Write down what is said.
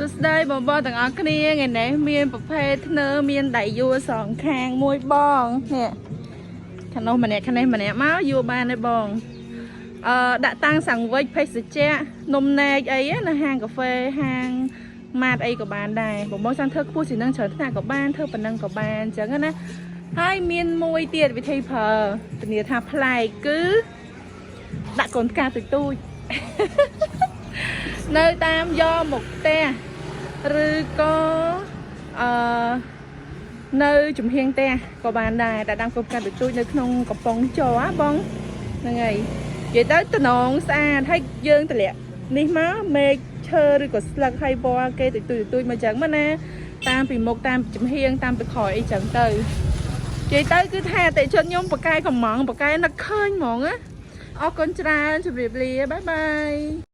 សួស្តីបងប្អូនទាំងអស់គ្នាថ្ងៃនេះមានប្រភេទធ្នើមានដៃយួរសងខាងមួយបងនេះខាងនោះម្នាក់ខាងនេះម្នាក់មកយួរបានទេបងអឺដាក់តាំងសង្វិចភេសជ្ជៈនំនែកអីណាហាងកាហ្វេហាងម៉ាតអីក៏បានដែរបងបងចង់ធ្វើខ្ពស់ជាងនឹងច្រើនថ្នាក់ក៏បានធ្វើប៉ុណ្ណឹងក៏បានអញ្ចឹងណាហើយមានមួយទៀតវិធីប្រើធានាថាប្លែកគឺដាក់កូនផ្កាទូចទូចៗ នៅតាមយកមុខផ្ទះឬក៏អឺនៅចំហៀងផ្ទះក៏បានដែរតែតាមកូនផ្កាទូចទូចនៅក្នុងកំប៉ុងជ័របងហ្នឹងហើយនិយាយទៅតំណងស្អាតហើយយើងតម្លាក់នេះមកមេឃឈើឬក៏ស្លឹកហើយពណ៌គេទូចទូចទូចមកចឹងមកណាតាមពីមុខតាមចំហៀងតាមពីក្រោយអីចឹងទៅនិយាយទៅគឺថាអតិជនខ្ញុំបកកែកំងបកកែនឹកឃើញហ្មងណាអរគុណច្រើនជម្រាបលាbye bye.